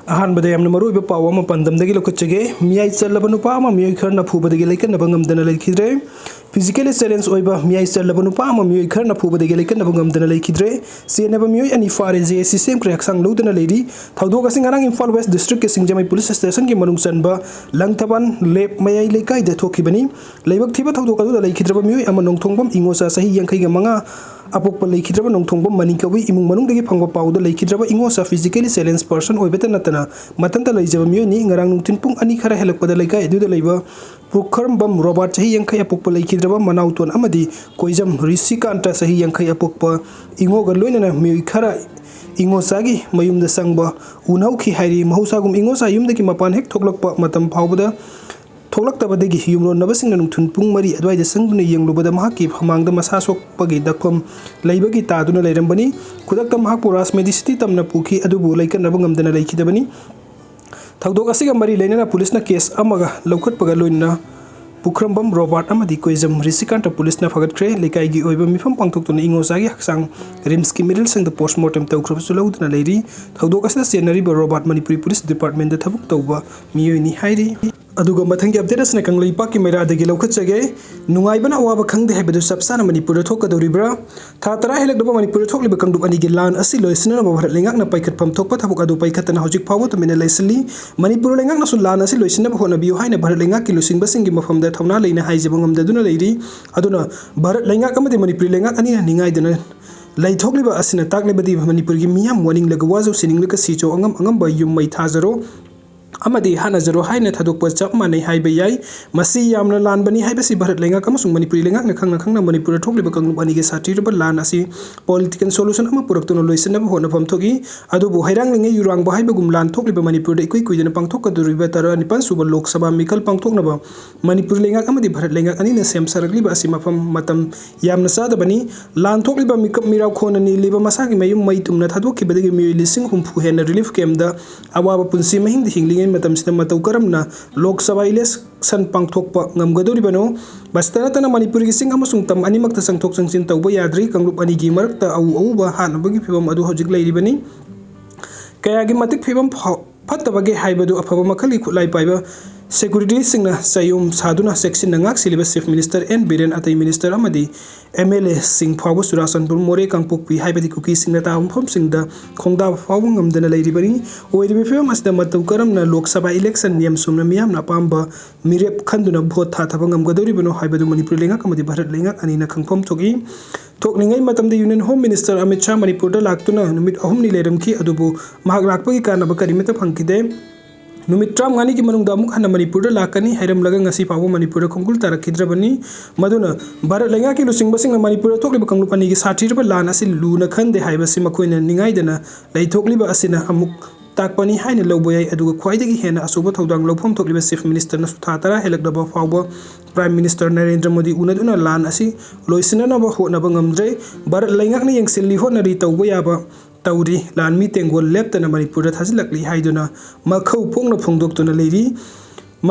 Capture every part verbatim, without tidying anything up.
ꯑꯍꯥꯟꯕꯗ ꯌꯥꯝꯅ ꯃꯔꯨꯑꯣꯏꯕ ꯄꯥꯎ ꯑꯃ ꯄꯥꯟꯗꯝꯗꯒꯤ ꯂꯧꯈꯠꯆꯒꯦ꯫ ꯃꯤꯌꯥꯏ ꯆꯜꯂꯕ ꯅꯨꯄꯥ ꯑꯃ ꯃꯤꯑꯣꯏ ꯈꯔꯅ ꯐꯨꯕꯗꯒꯤ ꯂꯩꯀꯠꯅꯕ ꯉꯝꯗꯅ ꯂꯩꯈꯤꯗ꯭ꯔꯦ꯫ Physically challenge ꯑꯣꯏꯕ ꯃꯤꯌꯥꯏ ꯆꯜꯂꯕ ꯅꯨꯄꯥ ꯑꯃ ꯃꯤꯑꯣꯏ ꯈꯔꯅ ꯐꯨꯕꯗꯒꯤ ꯂꯩꯀꯠꯅꯕ ꯉꯝꯗꯅ ꯂꯩꯈꯤꯗ꯭ꯔꯦ꯫ ꯆꯦꯟꯅꯕ ꯃꯤꯑꯣꯏ ꯑꯅꯤ ꯐꯥꯔꯦ, ꯖꯦ ꯑꯦꯁ ꯁꯤ ꯁꯦꯝꯈ꯭ꯔꯦ, ꯍꯛꯆꯥꯡ ꯂꯧꯗꯨꯅ ꯂꯩꯔꯤ꯫ ꯊꯧꯗꯣꯛ ꯑꯁꯤ ꯉꯔꯥꯡ ꯏꯝꯐꯥꯜ ꯋꯦꯁ ꯗꯤꯁꯇ꯭ꯔꯤꯛꯀꯤ ꯁꯤꯡꯖꯃꯩ ꯄꯨꯂꯤꯁ ꯁ꯭ꯇꯦꯁꯟꯒꯤ ꯃꯅꯨꯡ ꯆꯟꯕ ꯂꯪꯊꯕꯥꯟ ꯂꯦꯞ ꯃꯌꯥꯏ ꯂꯩꯀꯥꯏꯗ ꯊꯣꯛꯈꯤꯕꯅꯤ꯫ ꯂꯥꯏꯕꯛ ꯊꯤꯕ ꯊꯧꯗꯣꯛ ꯑꯗꯨꯗ ꯂꯩꯈꯤꯗ꯭ꯔꯕ ꯃꯤꯑꯣꯏ ꯑꯃ ꯅꯣꯡꯊꯣꯡꯕꯝ ꯏꯉꯣꯆꯥ ꯆꯍꯤ ꯌꯥꯡꯈꯩꯒ ꯃꯉꯥ ꯑꯄꯣꯛꯄ ꯂꯩꯈꯤꯗ꯭ꯔꯕ ꯅꯣꯡꯊꯣꯡꯕꯝ ꯃꯅꯤ ꯀꯧꯏ꯫ ꯏꯃꯨꯡ ꯃꯅꯨꯡꯗꯒꯤ ꯐꯪꯕ ꯄꯥꯎꯗ ꯂꯩꯈꯤꯗ꯭ꯔꯕ ꯏꯉꯣꯆꯥ physically challenge person ꯑꯣꯏꯕꯇ ꯅꯠꯇꯅ ꯃꯊꯟꯇ ꯂꯩꯖꯕ ꯃꯤꯑꯣꯏꯅꯤ꯫ ꯉꯔꯥꯡ ꯅꯨꯡꯊꯤꯜ ꯄꯨꯡ ꯑꯅꯤ ꯈꯔ ꯍꯦꯜꯂꯛꯄꯗ ꯂꯩꯀꯥꯏ ꯑꯗꯨꯗ ꯂꯩꯕ ꯄꯨꯈ꯭ꯔꯝꯕꯝ ꯔꯣꯕꯥꯔꯠ ꯆꯍꯤ ꯌꯥꯡꯈꯩ ꯑꯄꯣꯛꯄ ꯂꯩꯈꯤꯗ꯭ꯔꯕ ꯃꯅꯥꯎꯇꯣꯟ ꯑꯃꯗꯤ ꯀꯣꯏꯖꯝ ꯔꯤꯁꯤꯀꯥꯟꯇ ꯆꯍꯤ ꯌꯥꯡꯈꯩ ꯑꯄꯣꯛꯄ ꯏꯉꯣꯒ ꯂꯣꯏꯅꯅ ꯃꯤꯑꯣꯏ ꯈꯔ ꯏꯉꯣꯆꯥꯒꯤ ꯃꯌꯨꯝꯗ ꯆꯪꯕ ꯎꯅꯍꯧꯈꯤ ꯍꯥꯏꯔꯤ꯫ ꯃꯍꯧꯁꯥꯒꯨꯝ ꯏꯉꯣꯆꯥ ꯌꯨꯝꯗꯒꯤ ꯃꯄꯥꯟ ꯍꯦꯛ ꯊꯣꯛꯂꯛꯄ ꯃꯇꯝ ꯐꯥꯎꯕꯗ ꯊꯣꯛꯂꯛꯇꯕꯗꯒꯤ ꯌꯨꯝꯂꯣꯟꯅꯕꯁꯤꯡꯅ ꯅꯨꯡꯊꯤꯜ ꯄꯨꯡ ꯃꯔꯤ ꯑꯗꯨꯋꯥꯏꯗ ꯆꯪꯗꯨꯅ ꯌꯦꯡꯂꯨꯕꯗ ꯃꯍꯥꯛꯀꯤ ꯐꯃꯥꯡꯗ ꯃꯁꯥ ꯁꯣꯛꯄꯒꯤ ꯗꯛꯐꯝ ꯂꯩꯕꯒꯤ ꯇꯥꯗꯨꯅ ꯂꯩꯔꯝꯕꯅꯤ꯫ ꯈꯨꯗꯛꯇ ꯃꯍꯥꯛꯄꯨ ꯔꯥꯖ ꯃꯦꯗꯤꯁꯤꯇꯤ ꯇꯝꯅ ꯄꯨꯈꯤ, ꯑꯗꯨꯕꯨ ꯂꯩꯀꯠꯅꯕ ꯉꯝꯗꯅ ꯂꯩꯈꯤꯗꯕꯅꯤ꯫ ꯊꯧꯗꯣꯛ ꯑꯁꯤꯒ ꯃꯔꯤ ꯂꯩꯅꯅ ꯄꯨꯂꯤꯁꯅ ꯀꯦꯁ ꯑꯃꯒ ꯂꯧꯈꯠꯄꯒ ꯂꯣꯏꯅꯅ ꯄꯨꯈ꯭ꯔꯝꯕꯝ ꯔꯣꯕꯥꯔꯠ ꯑꯃꯗꯤ ꯀꯣꯏꯖꯝ ꯔꯤꯁꯤꯀꯥꯟꯇ ꯄꯨꯂꯤꯁꯅ ꯐꯒꯠꯈ꯭ꯔꯦ꯫ ꯂꯩꯀꯥꯏꯒꯤ ꯑꯣꯏꯕ ꯃꯤꯐꯝ ꯄꯥꯡꯊꯣꯛꯇꯨꯅ ꯏꯉꯣꯆꯥꯒꯤ ꯍꯛꯆꯥꯡ ꯔꯤꯝꯁꯀꯤ ꯃꯤꯔꯤꯜꯁꯤꯡꯗ ꯄꯣꯁꯃꯣꯔꯇꯦꯝ ꯇꯧꯈ꯭ꯔꯕꯁꯨ ꯂꯧꯗꯨꯅ ꯂꯩꯔꯤ꯫ ꯊꯧꯗꯣꯛ ꯑꯁꯤꯗ ꯆꯦꯟꯅꯔꯤꯕ ꯔꯣꯕꯥꯔꯠ ꯃꯅꯤꯄꯨꯔꯤ ꯄꯨꯂꯤꯁ ꯗꯤꯄꯥꯔꯠꯃꯦꯟꯗ ꯊꯕꯛ ꯇꯧꯕ ꯃꯤꯑꯣꯏꯅꯤ ꯍꯥꯏꯔꯤ꯫ ꯑꯗꯨꯒ ꯃꯊꯪꯒꯤ ꯑꯞꯗꯦꯠ ꯑꯁꯤꯅ ꯀꯪꯂꯩꯄꯥꯛꯀꯤ ꯃꯩꯔꯥꯗꯒꯤ ꯂꯧꯈꯠꯆꯒꯦ꯫ ꯅꯨꯡꯉꯥꯏꯕꯅ ꯑꯋꯥꯕ ꯈꯪꯗꯦ ꯍꯥꯏꯕꯗꯨ ꯆꯞ ꯆꯥꯅ ꯃꯅꯤꯄꯨꯔꯗ ꯊꯣꯛꯀꯗꯧꯔꯤꯕ꯭ꯔꯥ? ꯊꯥ ꯇꯔꯥ ꯍꯦꯜꯂꯛꯂꯕ ꯃꯅꯤꯄꯨꯔꯗ ꯊꯣꯛꯂꯤꯕ ꯀꯥꯡꯂꯨꯞ ꯑꯅꯤꯒꯤ ꯂꯥꯟ ꯑꯁꯤ ꯂꯣꯏꯁꯤꯟꯅꯅꯕ ꯚꯥꯔꯠ ꯂꯩꯉꯥꯛꯅ ꯄꯥꯏꯈꯠꯐꯝ ꯊꯣꯛꯄ ꯊꯕꯛ ꯑꯗꯨ ꯄꯥꯏꯈꯠꯇꯅ ꯍꯧꯖꯤꯛ ꯐꯥꯎꯕ ꯇꯨꯃꯤꯟꯅ ꯂꯩꯁꯤꯜꯂꯤ꯫ ꯃꯅꯤꯄꯨꯔ ꯂꯩꯉꯥꯛꯅꯁꯨ ꯂꯥꯟ ꯑꯁꯤ ꯂꯣꯏꯁꯤꯟꯅꯕ ꯍꯣꯠꯅꯕꯤꯌꯨ ꯍꯥꯏꯅ ꯚꯥꯔꯠ ꯂꯩꯉꯥꯛꯀꯤ ꯂꯨꯆꯤꯡꯕꯁꯤꯡꯒꯤ ꯃꯐꯝꯗ ꯊꯧꯅꯥ ꯂꯩꯅ ꯍꯥꯏꯖꯕ ꯉꯝꯗꯗꯨꯅ ꯂꯩꯔꯤ꯫ ꯑꯗꯨꯅ ꯚꯥꯔꯠ ꯂꯩꯉꯥꯛ ꯑꯃꯗꯤ ꯃꯅꯤꯄꯨꯔꯤ ꯂꯩꯉꯥꯛ ꯑꯅꯤꯅ ꯂꯩꯊꯣꯛꯂꯤꯕ ꯑꯁꯤꯅ ꯇꯥꯛꯂꯤꯕꯗꯤ ꯃꯅꯤꯄꯨꯔꯒꯤ ꯃꯤꯌꯥꯝ ꯋꯥꯅꯤꯡꯂꯒ ꯋꯥꯖꯧ, ꯁꯤꯅꯤꯡꯂꯒ ꯁꯤꯖꯧ, ꯑꯉꯝ ꯑꯉꯝꯕ ꯌꯨꯝ ꯃꯩ ꯊꯥꯖꯔꯣ ꯑꯃꯗꯤ ꯍꯥꯠꯅꯖꯔꯣ ꯍꯥꯏꯅ ꯊꯥꯗꯣꯛꯄ ꯆꯞ ꯃꯥꯟꯅꯩ ꯍꯥꯏꯕ ꯌꯥꯏ꯫ ꯃꯁꯤ ꯌꯥꯝꯅ ꯂꯥꯟꯕꯅꯤ ꯍꯥꯏꯕꯁꯤ ꯚꯥꯔꯠ ꯂꯩꯉꯥꯛ ꯑꯃꯁꯨꯡ ꯃꯅꯤꯄꯨꯔꯤ ꯂꯩꯉꯥꯛꯅ ꯈꯪꯅ ꯈꯪꯅ ꯃꯅꯤꯄꯨꯔꯗ ꯊꯣꯛꯂꯤꯕ ꯀꯥꯡꯂꯨꯞ ꯑꯅꯤꯒꯤ ꯁꯥꯊꯤꯔꯕ ꯂꯥꯟ ꯑꯁꯤ political solution ꯑꯃ ꯄꯨꯔꯛꯇꯨꯅ ꯂꯣꯏꯁꯤꯟꯅꯕ ꯍꯣꯠꯅꯐꯝ ꯊꯣꯛꯏ꯫ ꯑꯗꯨꯕꯨ ꯍꯩꯔꯥꯡꯂꯤꯉꯩ ꯌꯨꯔꯥꯡꯕ ꯍꯥꯏꯕꯒꯨꯝ ꯂꯥꯟ ꯊꯣꯛꯂꯤꯕ ꯃꯅꯤꯄꯨꯔꯗ ꯏꯀꯨꯏ ꯀꯨꯏꯗꯅ ꯄꯥꯡꯊꯣꯛꯀꯗꯧꯔꯤꯕ ꯇꯔꯥꯅꯤꯄꯥꯟ ꯁꯨꯕ ꯂꯣꯛ ꯁꯚꯥ ꯃꯤꯈꯜ ꯄꯥꯡꯊꯣꯛꯅꯕ ꯃꯅꯤꯄꯨꯔ ꯂꯩꯉꯥꯛ ꯑꯃꯗꯤ ꯚꯥꯔꯠ ꯂꯩꯉꯥꯛ ꯑꯅꯤꯅ ꯁꯦꯝ ꯁꯥꯔꯛꯂꯤꯕ ꯑꯁꯤ ꯃꯐꯝ ꯃꯇꯝ ꯌꯥꯝꯅ ꯆꯥꯗꯕꯅꯤ꯫ ꯂꯥꯟ ꯊꯣꯛꯂꯤꯕ ꯃꯤꯀꯞ ꯃꯤꯔꯥꯎ ꯈꯣꯟꯅ ꯅꯤꯜꯂꯤꯕ ꯃꯁꯥꯒꯤ ꯃꯌꯨꯝ ꯃꯩ ꯇꯨꯝꯅ ꯊꯥꯗꯣꯛꯈꯤꯕꯗꯒꯤ ꯃꯤꯑꯣꯏ ꯂꯤꯁꯤꯡ ꯍꯨꯝꯐꯨ ꯍꯦꯟꯅ relief camp ꯇ ꯑꯋꯥꯕ ꯄꯨꯟꯁꯤ ꯃꯍꯤꯡꯗ ꯍꯤꯡꯂꯤꯉꯩ ꯃꯇꯝꯁꯤꯗ ꯃꯇꯧ ꯀꯔꯝꯅ ꯂꯣꯛ ꯁꯚꯥ election ꯄꯥꯡꯊꯣꯛꯄ ꯉꯝꯒꯗꯧꯔꯤꯕꯅꯣ? ꯃꯁꯤꯇ ꯅꯠꯇꯅ ꯃꯅꯤꯄꯨꯔꯒꯤ ꯆꯤꯡ ꯑꯃꯁꯨꯡ ꯇꯝ ꯑꯅꯤꯃꯛꯇ ꯆꯪꯊꯣꯛ ꯆꯪꯁꯤꯟ ꯇꯧꯕ ꯌꯥꯗ꯭ꯔꯤ꯫ ꯀꯥꯡꯂꯨꯞ ꯑꯅꯤꯒꯤ ꯃꯔꯛꯇ ꯑꯎ ꯑꯎꯕ ꯍꯥꯠꯅꯕꯒꯤ ꯐꯤꯕꯝ ꯑꯗꯨ ꯍꯧꯖꯤꯛ ꯂꯩꯔꯤꯕꯅꯤ꯫ ꯀꯌꯥꯒꯤ ꯃꯇꯤꯛ ꯐꯤꯕꯝ ꯐꯥꯎ ꯐꯠꯇꯕꯒꯦ ꯍꯥꯏꯕꯗꯨ ꯑꯐꯕ ꯃꯈꯜꯒꯤ ꯈꯨꯠꯂꯥꯏ ꯄꯥꯏꯕ ꯁꯦꯀ꯭ꯌꯨꯔꯤꯇꯤꯁꯤꯡꯅ ꯆꯌꯣꯝ ꯁꯥꯗꯨꯅ ꯆꯦꯛꯁꯤꯟꯅ ꯉꯥꯛ ꯁꯦꯜꯂꯤꯕ ꯆꯤꯐ ꯃꯤꯅꯤꯁꯇꯔ ꯑꯦꯟ ꯕꯤꯔꯦꯟ, ꯑꯇꯩ ꯃꯤꯅꯤꯁꯇꯔ ꯑꯃꯗꯤ ꯑꯦꯝ ꯑꯦꯜ ꯑꯦꯁꯤꯡ ꯐꯥꯎꯕ ꯆꯨꯔꯥꯆꯥꯟꯄꯨꯔ ꯃꯣꯔꯦ ꯀꯥꯡꯄꯣꯛꯄꯤ ꯍꯥꯏꯕꯗꯤ ꯀꯨꯀꯤꯁꯤꯡꯅ ꯇꯥꯕ ꯃꯐꯝꯁꯤꯡꯗ ꯈꯣꯡꯗꯥꯕ ꯐꯥꯎꯕ ꯉꯝꯗꯅ ꯂꯩꯔꯤꯕꯅꯤ꯫ ꯑꯣꯏꯔꯤꯕ ꯐꯤꯕꯝ ꯑꯁꯤꯗ ꯃꯇꯧ ꯀꯔꯝꯅ ꯂꯣꯛ ꯁꯚꯥ ꯏꯂꯦꯛꯁꯟ ꯅꯤꯌꯝ ꯆꯨꯝꯅ ꯃꯤꯌꯥꯝꯅ ꯑꯄꯥꯝꯕ ꯃꯤꯔꯦꯞ ꯈꯟꯗꯨꯅ ꯚꯣꯠ ꯊꯥꯊꯕ ꯉꯝꯒꯗꯧꯔꯤꯕꯅꯣ ꯍꯥꯏꯕꯗꯨ ꯃꯅꯤꯄꯨꯔ ꯂꯩꯉꯥꯛ ꯑꯃꯗꯤ ꯚꯥꯔꯠ ꯂꯩꯉꯥꯛ ꯑꯅꯤꯅ ꯈꯪꯐꯝ ꯊꯣꯛꯏ꯫ ꯊꯣꯛꯂꯤꯉꯩ ꯃꯇꯝꯗ union home minister Amit Shah ꯃꯅꯤꯄꯨꯔꯗ ꯂꯥꯛꯇꯨꯅ ꯅꯨꯃꯤꯠ ꯑꯍꯨꯝꯅꯤ ꯂꯩꯔꯝꯈꯤ, ꯑꯗꯨꯕꯨ ꯃꯍꯥꯛ ꯂꯥꯛꯄꯒꯤ ꯀꯥꯟꯅꯕ ꯀꯔꯤꯃꯠꯇ ꯐꯪꯈꯤꯗꯦ꯫ ꯅꯨꯃꯤꯠ ꯇꯔꯥꯃꯉꯥꯅꯤꯒꯤ ꯃꯅꯨꯡꯗ ꯑꯃꯨꯛ ꯍꯟꯅ ꯃꯅꯤꯄꯨꯔꯗ ꯂꯥꯛꯀꯅꯤ ꯍꯥꯏꯔꯝꯂꯒ ꯉꯁꯤ ꯐꯥꯎꯕ ꯃꯅꯤꯄꯨꯔꯗ ꯈꯣꯡꯒꯨꯜ ꯇꯥꯔꯛꯈꯤꯗ꯭ꯔꯕꯅꯤ꯫ ꯃꯗꯨꯅ ꯚꯥꯔꯠ ꯂꯩꯉꯥꯛꯀꯤ ꯂꯨꯆꯤꯡꯕꯁꯤꯡꯅ ꯃꯅꯤꯄꯨꯔꯗ ꯊꯣꯛꯂꯤꯕ ꯀꯥꯡꯂꯨꯞ ꯑꯅꯤꯒꯤ ꯁꯥꯊꯤꯔꯕ ꯂꯥꯟ ꯑꯁꯤ ꯂꯨꯅ ꯈꯟꯗꯦ ꯍꯥꯏꯕꯁꯤ ꯃꯈꯣꯏꯅ ꯅꯤꯡꯉꯥꯏꯗꯅ ꯂꯩꯊꯣꯛꯂꯤꯕ ꯑꯁꯤꯅ ꯑꯃꯨꯛ ꯇꯥꯛꯄꯅꯤ ꯍꯥꯏꯅ ꯂꯧꯕ ꯌꯥꯏ꯫ ꯑꯗꯨꯒ ꯈ꯭ꯋꯥꯏꯗꯒꯤ ꯍꯦꯟꯅ ꯑꯆꯧꯕ ꯊꯧꯗꯥꯡ ꯂꯧꯐꯝ ꯊꯣꯛꯂꯤꯕ ꯆꯤꯐ ꯃꯤꯅꯤꯁꯇꯔꯅꯁꯨ ꯊꯥ ꯇꯔꯥ ꯍꯦꯜꯂꯛꯂꯕ ꯐꯥꯎꯕ ꯄ꯭ꯔꯥꯏꯝ ꯃꯤꯅꯤꯁꯇꯔ ꯅꯔꯦꯟꯗ꯭ꯔ ꯃꯣꯗꯤ ꯎꯅꯗꯨꯅ ꯂꯥꯟ ꯑꯁꯤ ꯂꯣꯏꯁꯤꯟꯅꯅꯕ ꯍꯣꯠꯅꯕ ꯉꯝꯗ꯭ꯔꯦ꯫ ꯚꯥꯔꯠ ꯂꯩꯉꯥꯛꯅ ꯌꯦꯡꯁꯤꯜꯂꯤ ꯍꯣꯠꯅꯔꯤ, ꯇꯧꯕ ꯌꯥꯕ ꯇꯧꯔꯤ, ꯂꯥꯟꯃꯤ ꯇꯦꯡꯒꯣꯜ ꯂꯦꯞꯇꯅ ꯃꯅꯤꯄꯨꯔꯗ ꯊꯥꯖꯤꯜꯂꯛꯂꯤ ꯍꯥꯏꯗꯨꯅ ꯃꯈꯧ ꯄꯣꯛꯅ ꯐꯣꯡꯗꯣꯛꯇꯨꯅ ꯂꯩꯔꯤ꯫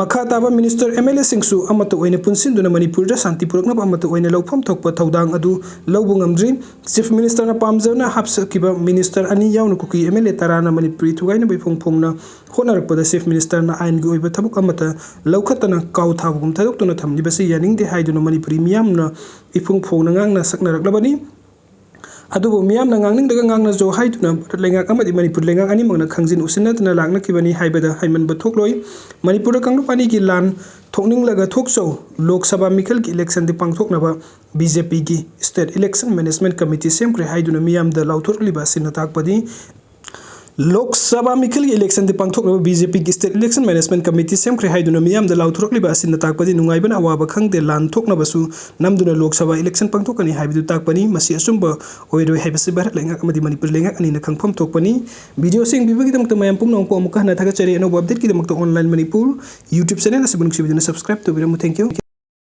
ꯃꯈꯥ ꯇꯥꯕ ꯃꯤꯅꯤꯁꯇꯔ, ꯑꯦꯝ ꯑꯦꯜ ꯑꯦꯁꯤꯡꯁꯨ ꯑꯃꯠꯇ ꯑꯣꯏꯅ ꯄꯨꯟꯁꯤꯟꯗꯨꯅ ꯃꯅꯤꯄꯨꯔꯗ ꯁꯥꯟꯇꯤ ꯄꯨꯔꯛꯅꯕ ꯑꯃꯠꯇ ꯑꯣꯏꯅ ꯂꯧꯐꯝ ꯊꯣꯛꯄ ꯊꯧꯗꯥꯡ ꯑꯗꯨ ꯂꯧꯕ ꯉꯝꯗ꯭ꯔꯤ꯫ ꯆꯤꯐ ꯃꯤꯅꯤꯁꯇꯔꯅ ꯄꯥꯝꯖꯅ ꯍꯥꯞꯆꯈꯤꯕ ꯃꯤꯅꯤꯁꯇꯔ ꯑꯅꯤ ꯌꯥꯎꯅ ꯀꯨꯀꯤ ꯑꯦꯝ ꯑꯦꯜ ꯑꯦ ꯇꯔꯥꯅ ꯃꯅꯤꯄꯨꯔꯤ ꯊꯨꯒꯥꯏꯅꯕ ꯏꯐꯣꯡ ꯐꯣꯡꯅ ꯍꯣꯠꯅꯔꯛꯄꯗ ꯆꯤꯐ ꯃꯤꯅꯤꯁꯇꯔꯅ ꯑꯥꯏꯟꯒꯤ ꯑꯣꯏꯕ ꯊꯕꯛ ꯑꯃꯠꯇ ꯂꯧꯈꯠꯇꯅ ꯀꯥꯎ ꯊꯥꯕꯒꯨꯝ ꯊꯥꯗꯣꯛꯇꯨꯅ ꯊꯝꯂꯤꯕꯁꯤ ꯌꯥꯅꯤꯡꯗꯦ ꯍꯥꯏꯗꯨꯅ ꯃꯅꯤꯄꯨꯔꯤ ꯃꯤꯌꯥꯝꯅ ꯏꯐꯣꯡ ꯐꯣꯡꯅ ꯉꯥꯡꯅ ꯁꯛꯅꯔꯛꯂꯕꯅꯤ꯫ ꯑꯗꯨꯕꯨ ꯃꯤꯌꯥꯝꯅ ꯉꯥꯡꯅꯤꯡꯗ꯭ꯔꯒ ꯉꯥꯡꯅꯖꯧ ꯍꯥꯏꯗꯨꯅ ꯚꯥꯔꯠ ꯂꯩꯉꯥꯛ ꯑꯃꯗꯤ ꯃꯅꯤꯄꯨꯔ ꯂꯩꯉꯥꯛ ꯑꯅꯤꯃꯛꯅ ꯈꯪꯖꯤꯟ ꯎꯁꯤꯟꯅꯗꯨꯅ ꯂꯥꯛꯅꯈꯤꯕꯅꯤ ꯍꯥꯏꯕꯗ ꯍꯥꯏꯃꯟꯕ ꯊꯣꯛꯂꯣꯏ꯫ ꯃꯅꯤꯄꯨꯔꯗ ꯀꯥꯡꯂꯨꯞ ꯑꯅꯤꯒꯤ ꯂꯥꯟ ꯊꯣꯛꯅꯤꯡꯂꯒ ꯊꯣꯛꯆꯧ, ꯂꯣꯛ ꯁꯚꯥ ꯃꯤꯈꯜꯒꯤ ꯏꯂꯦꯛꯁꯟꯗꯤ ꯄꯥꯡꯊꯣꯛꯅꯕ ꯕꯤ ꯖꯦ ꯄꯤꯒꯤ ꯁ꯭ꯇꯦꯠ ꯏꯂꯦꯛꯁꯟ ꯃꯦꯅꯦꯖꯃꯦꯟꯠ ꯀꯃꯤꯇꯤ ꯁꯦꯝꯈ꯭ꯔꯦ ꯍꯥꯏꯗꯨꯅ ꯃꯤꯌꯥꯝꯗ ꯂꯥꯎꯊꯣꯔꯛꯂꯤꯕ ꯑꯁꯤꯅ ꯇꯥꯛꯄꯗꯤ ꯂꯣꯛ ꯁꯚꯥ ꯃꯤꯈꯜꯒꯤ ꯏꯂꯦꯛꯁꯟꯗꯤ ꯄꯥꯡꯊꯣꯛꯅꯕ ꯕꯤ ꯖꯦ ꯄꯤꯒꯤ ꯁ꯭ꯇꯦꯠ ꯏꯂꯦꯛꯁꯟ ꯃꯦꯅꯦꯖꯃꯦꯟꯠ ꯀꯃꯤꯇꯤ ꯁꯦꯝꯈ꯭ꯔꯦ ꯍꯥꯏꯗꯨꯅ ꯃꯤꯌꯥꯝꯗ ꯂꯥꯎꯊꯣꯔꯛꯂꯤꯕ ꯑꯁꯤꯅ ꯇꯥꯛꯄꯗꯤ ꯅꯨꯡꯉꯥꯏꯕꯅ ꯑꯋꯥꯕ ꯈꯪꯗꯦ, ꯂꯥꯟ ꯊꯣꯛꯅꯕꯁꯨ ꯅꯝꯗꯨꯅ ꯂꯣꯛ ꯁꯚꯥ ꯏꯂꯦꯛꯁꯟ ꯄꯥꯡꯊꯣꯛꯀꯅꯤ ꯍꯥꯏꯕꯗꯨ ꯇꯥꯛꯄꯅꯤ꯫ ꯃꯁꯤ ꯑꯆꯨꯝꯕ ꯑꯣꯏꯔꯣꯏ ꯍꯥꯏꯕꯁꯤ ꯚꯥꯔꯠ ꯂꯩꯉꯥꯛ ꯑꯃꯗꯤ ꯃꯅꯤꯄꯨꯔ ꯂꯩꯉꯥꯛ ꯑꯅꯤꯅ ꯈꯪꯐꯝ ꯊꯣꯛꯄꯅꯤ꯫ ꯚꯤꯗꯤꯑꯣ ꯑꯁꯤ ꯌꯦꯡꯕꯤꯕꯒꯤꯗꯃꯛꯇ ꯃꯌꯥꯝ ꯄꯨꯝꯅꯃꯛꯄꯨ ꯑꯃꯨꯛꯀ ꯍꯟꯅ ꯊꯥꯒꯠꯆꯔꯤ꯫ ꯑꯅꯧꯕ ꯑꯞꯗꯦꯠꯀꯤꯗꯃꯛꯇ ꯑꯣꯟꯂꯥꯏꯟ ꯃꯅꯤꯄꯨꯔ YouTube ꯆꯦꯅꯦꯜ ꯑꯁꯤꯕꯨ ꯅꯨꯡꯁꯤꯕꯤꯗꯨꯅ ꯁꯕꯁꯀ꯭ꯔꯥꯏꯕ ꯇꯧꯕꯤꯔꯝꯃꯨ꯫ Thank you꯫